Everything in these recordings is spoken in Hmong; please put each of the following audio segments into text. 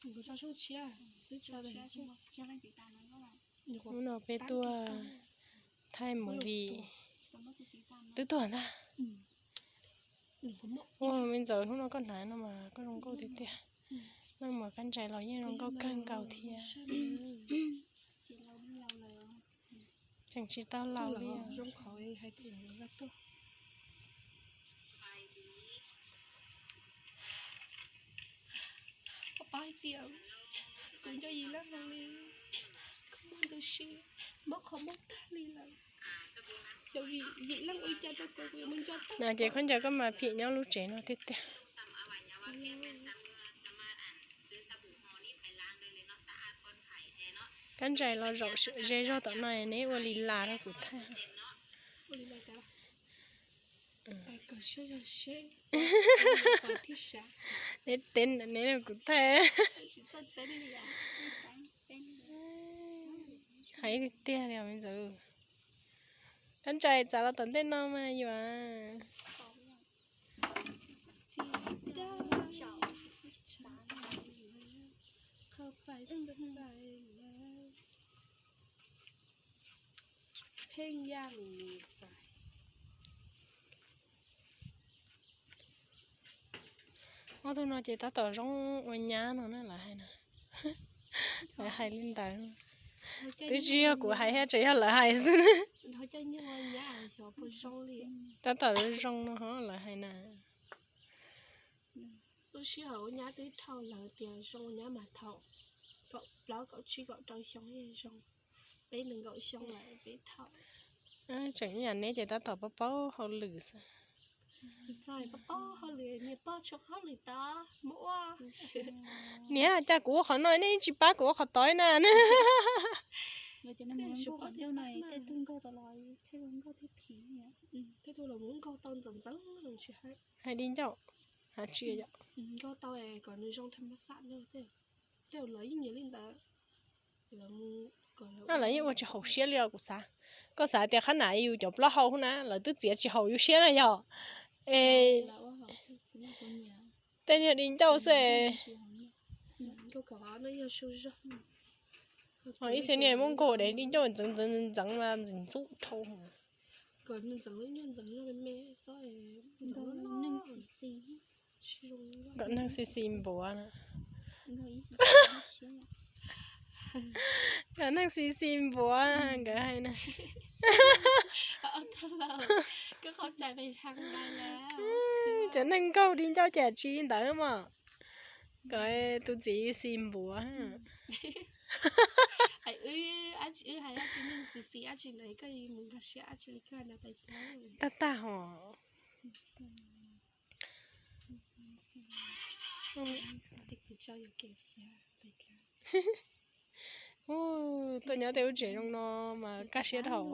Hnub no peb tuaj thaij movie. Twb tuag ntag. Ua me ntxawm, hnub no koj hnav no mas koj zoo nkauj tiag tiag. Leej muam Kab Ntsais los yeej zoo nkauj kawg nkaus thiab. Tseem tsis tau laus li. Kuv nco Yim Leej heev li, koj muaj ntws si, mob qhov muag tag li lawm. Xyov Yim Leej ua li cas rau kuv, kuv yuav mus nco tag. No ces khaub ncaws koj mas phim nyob lub tsev no tiag tiag. Kab Ntsais los zaum ze zog tom no neb ua li las rau kuv thaij. Neb teb neb rau kuv thaij. Hais tiag tiag li me ntxawm. Kab Ntsais txav los tom ntej no mas yuav. Pheej yaj mus xais. Ob tug no ces tab tom zoo ua nyab no na lawv hais na. Lawv hais li ntawd. Twb tsis yog kuv hais thiab, tsuas yog lawv hais xwb. Tab tom zoo no ho lawv hais na. Lub sij hawm ua nyab twb dhau lawm tias zoo ua nyab mas thaum kaum plaub kaum tsib kaum rau xyoo zoo, peb nees nkaum xyoo lawm peb dhau. Tseem ib yam neb ces tab tom paub paub hauj lwm xwb. Txawm paub paub hauj lwm, niam pog tshuav hauj lwm tod mus ua. Niam, cas kuv ua qhov no nej tsis pab kuv ua qhov tod na? Tej tug los mus nkaug tau ntxeev ntxeev tsis hais. Hais di ncauj, hais tsis yog. Nkaug tau kom nws zoo tham ma xam no, tej zaum lawv yeej nyiam li ntawd. Lawv yeej ua tsis haum siab li os kuv xav. Koj xav tias qhab nam yus cov plaub hau na lawv twb txiav tsis haum yus siab na yog. Es tej niag di ncauj xwb. Ho ib txhia niag muab nkaug dev di ncauj ntxeev ntxeev ntxeev mas ntxim ntxub dhau. Kom neeg xis xis npuav na. Kom neeg xis xis npuav nkawd hais na. Cov neeg nkaug di ncauj cas tsis li ntawd mas. Kom tus txiv xis npuav. Tag tag hos. Tuaj nyob tej lub tsev zoo no mas kaj siab dhau.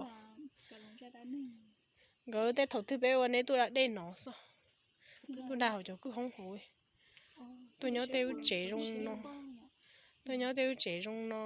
Nkawd tej thaum twg peb ua neb tuaj da dej no xwb. Tuaj da hauv cov kwj hoob hauv. Tuaj nyob tej lub tsev zoo no. Tuaj nyob tej lub tsev zoo no.